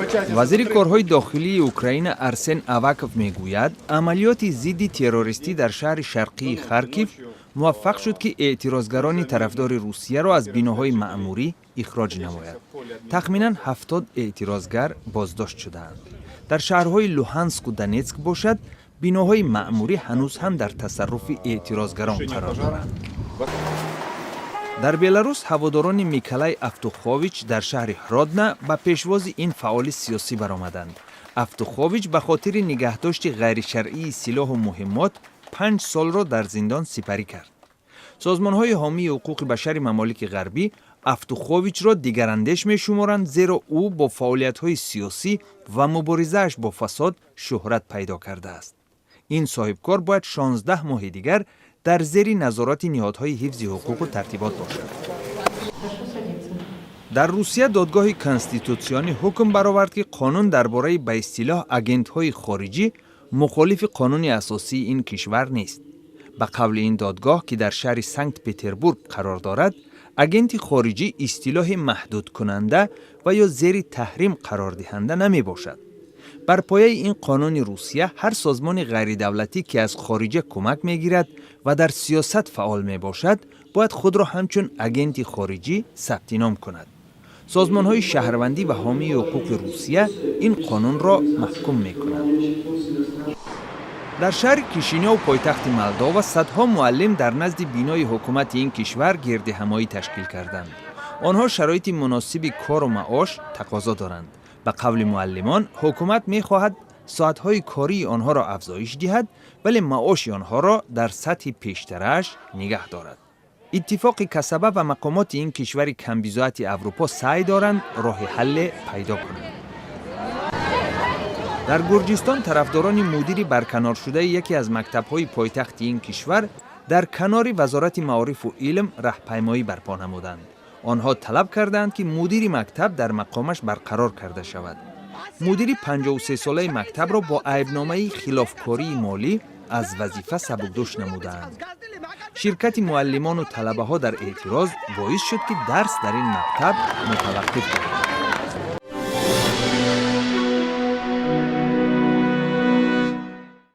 Вазири корҳои дохилии Украина Арсен Аваков мегӯяд, амалиёти зидди террористӣ дар шаҳри шарқии Харкив муваффақ шуд, ки эътирозгарони тарафдори Русияро аз биноҳои маъмурӣ ихроҷ намояд. Тахминан 70 эътирозгар боздошт шудаанд. Дар шаҳрҳои Луҳанску Донетск бошад, биноҳои маъмурӣ ҳанӯз ҳам дар тасарруфи эътирозгарон қарор доранд. Дар Беларус ҳаводорони Микалай Автухович дар шаҳри Ҳродна ба пешвози ин фаъоли сиёсӣ баромаданд. Автухович ба хотири нигаҳдошти ғайришаръии силоҳу муҳиммот 5 солро дар зиндон сипарӣ кард. Созмонҳои ҳомии ҳуқуқи башари мамолики ғарбӣ Автуховичро дигарандеш мешуморанд, зеро ӯ бо фаъолиятҳои сиёсӣ ва муборизааш бо фасод шӯҳрат пайдо кардааст. Ин соҳибкор бояд 16 моҳи дигар дар зери назорати ниҳодҳои ҳифзи ҳуқуқу тартибот бошад. Дар Русия Додгоҳи Конститутсионӣ ҳукм баровард, ки қонун дар бораи ба истилоҳ агентҳои хориҷӣ мухолифи қонуни асосии ин кишвар нест. Ба қавли ин додгоҳ, ки дар шаҳри Санкт Петербург қарор дорад, агенти хориҷӣ истилоҳи маҳдудкунанда ва ё зери таҳрим қарордиҳанда намебошад. Бар пояи ин қонуни Русия, ҳар созмони ғайридавлатӣ, ки аз хориҷа кӯмак мегирад ва дар сиёсат фаъол мебошад, бояд худро ҳамчун агенти хориҷӣ сабти ном кунад. Созмонҳои шаҳрвандӣ ва ҳомии ҳуқуқи Русия ин қонунро маҳкум мекунанд. Дар шаҳри Кишинёв, пойтахти Молдова, садҳо муаллим дар назди бинои ҳукумати ин кишвар гирдиҳамоӣ ташкил карданд. Онҳо шароити муносиби кору маош тақозо доранд. Ба қавли муаллимон, ҳукумат мехоҳад соатҳои кории онҳоро афзоиш диҳад, вале маоши онҳоро дар сатҳи пештарааш нигаҳ дорад. Иттифоқи касаба ва мақомоти ин кишвари камбизоати Аврупо саъй доранд, роҳи ҳалле пайдо кунанд. Дар Гурҷистон тарафдорони мудири барканоршудаи яке аз мактабҳои пойтахти ин кишвар дар канори Вазорати маорифу илм раҳпаймоӣ барпо намуданд. Онҳо талаб кардаанд, ки мудири мактаб дар мақомаш барқарор карда шавад. Мудири 53-солаи мактабро бо айбномаи хилофкории молӣ аз вазифа сабукдӯш намудаанд. Ширкати муаллимону талабаҳо дар эътироз боис шуд, ки дарс дар ин мактаб мутаваққиф гардад.